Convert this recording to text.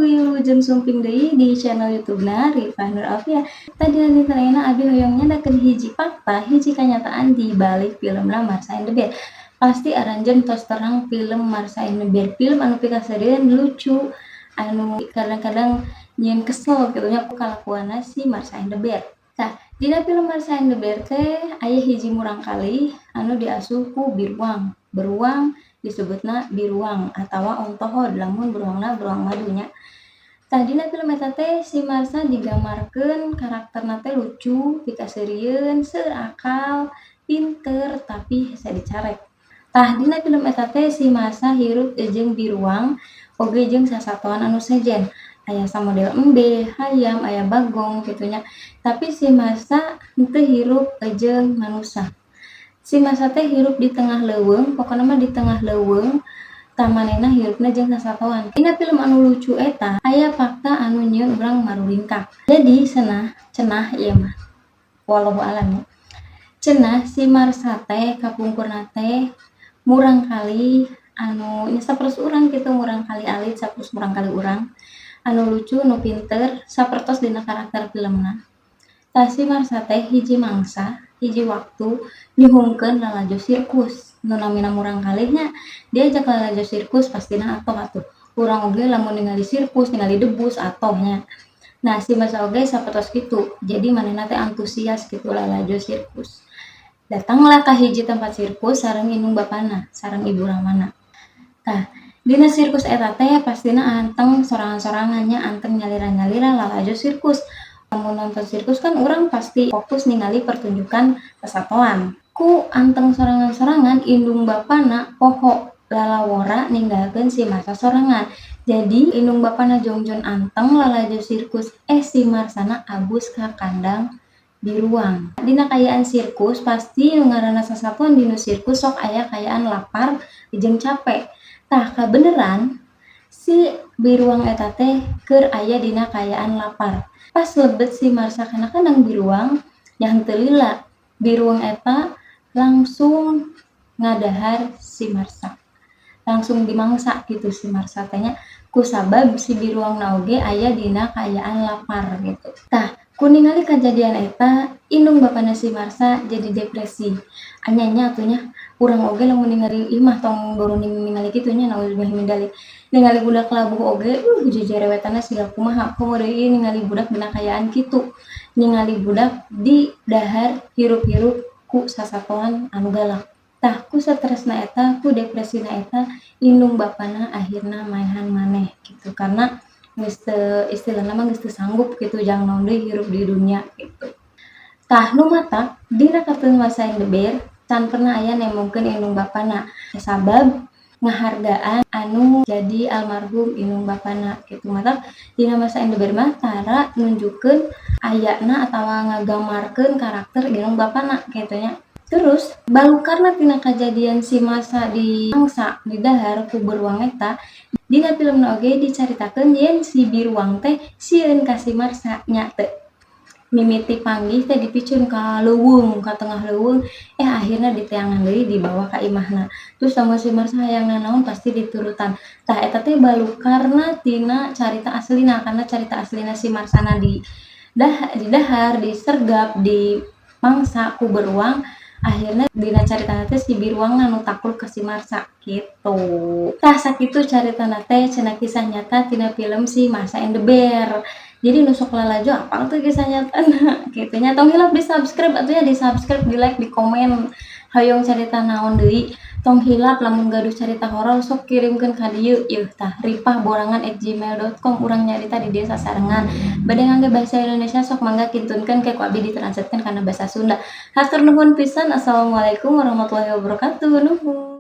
Wilujeng sumping deui di channel YouTube-na Rifah Nur Alfiah. Tadi dinten ayeuna abi hoyong nyandakeun hiji fakta, hiji kanyataan di balik filmna Marsha and the Bear. Pasti aranjeun tos terang film Marsha and the Bear, film anu pikaseurieun, lucu, anu kadang-kadang nyieun kesel kitu nya ku kalakuanna si Marsha and the Bear. Tah, dina film Marsha and the Bear teh aya hiji murangkalih anu diasuh ku biruang. Beruang disebutna biruang atawa ontohod lamun beruangna beruang madu nya. Tah, dina film eta teh si Marsha digambarkeun karakterna teh lucu, pikaseurieun, seueur akal, pinter, tapi hese dicarek. Tah, dina film eta teh si Marsha hirup jeung biruang oge jeung sasatoan anu sejen. Aya samodel embe, hayam, aya bagong kitu nya. Tapi si Marsha henteu hirup jeung manusa. Si Marsha teh hirup di tengah leuweung, pokona mah di tengah leuweung, tah manehna hirupna jeung sasatoan. Dina film anu lucu eta aya fakta anu nyieun urang maruringkak. Jadi cenah cenah ieu mah, wallahu alam nya. Cenah si Marsha teh kapungkurna teh murangkalih anu nya sapertos urang kitu, murangkalih alit sapertos murangkalih urang, anu lucu, nu pinter, sapertos dina karakter filmna. Tah, si Marsha teh hiji mangsa, hiji waktu nyuhunkeun lalajo sirkus. Nu namina murangkalih nya, diajak lalajo sirkus pastina atoh atuh. Urang oge lamun ningali sirkus, ningali debus, atoh nya. Nah, si Marsha oge sapertos kitu, jadi manehna teh antusias kitu lalajo sirkus. Datanglah ka hiji tempat sirkus sareng indung bapana, sareng ibu ramana. Tah, dina sirkus eta teh pastina anteng sorangan-sorangan nya, anteng nyalira-nyalira lalajo sirkus. Lamun nonton sirkus kan urang pasti fokus ningali pertunjukan sasatoan. Ku anteng sorangan-sorangan, indung bapana poho lalawora ninggalkeun si Marsha sorangan. Jadi indung bapana jongjon anteng lalajo sirkus, eh si Marsana abus ka kandang biruang. Dina kaayaan sirkus pasti nu ngaranna sasatoan dina sirkus sok aya kaayaan lapar jeung capek. Tah, kabeneran si biruang eta teh keur aya dina kaayaan lapar. Pas lebet si Marsha kana kandang biruang, nya henteu lila biruang eta langsung ngadahar si Marsha. Langsung dimangsa gitu si Marsha teh nya, kusabab si biruangna oge aya dina kaayaan lapar gitu. Tah, ku ningali kajadian eta, indung bapana si Marsha jadi depresi. Anya nya atuh nya, urang oge lamun ningali, ih mah tong boro ningali kitu nya, naudzubillah min dzalik. Ningali budak labuh oge jejerewetanna siga kumaha, komo deui ningali budak dina kaayaan kitu. Ningali budak didahar hirup-hirup ku sasatoan anu galak. Tah, ku stresna eta, ku depresina eta, indung bapana akhirna maehan maneh gitu, karena geus teu, istilahna mah geus teu sanggup gitu jang naon deui hirup di dunia gitu. Tah, nu matak dina kartun Marsha and the Bear can pernah aya nembongkeun indung bapana, sabab ngahargaan anu jadi almarhum indung bapana gitu. Matak dina Marsha and the Bear mah tara nunjukkeun ayana atawa ngagambarkeun karakter indung bapana kitu nya. Terus balukarna tina kajadian si Marsha dimangsa, didahar ku beruang eta, dina filmna oge dicaritakeun yen si biruang teh sieun ka si Marsha nya teu. Mimiti panggih teh dipicun ka leuweung, ka tengah leuweung, eh akhirna diteangan deui, dibawa ka imahna. Terus lamun si Marsha hayang nanaon pasti diturutan. Tah, eta teh balukarna tina carita aslina, karena carita aslina si Marshana didahar, disergap, dimangsa ku beruang, akhirna dina caritana teh si biruangna nu takluk ka si Marsha gitu. Tah, sakitu caritana teh cenah kisah nyata tina film si Marsha and the Bear. Jadi nu sok lalajo apal teu kisah nyatana kitu nya. Tong hilap di-subscribe atuh nya, di-subscribe, di-like, di-komen. Hoyong carita naon deui, tong hilap lamun gaduh carita horor sok kirimkeun ka dieu yeuh tah, ripahborangan@gmail.com. Urang nyarita di dieu sasarengan. Bade ngangge bahasa Indonesia sok mangga kintunkeun, ke ku abdi ditranslatekeun kana basa Sunda. Hatur nuhun pisan. Assalamualaikum warahmatullahi wabarakatuh. Nuhun.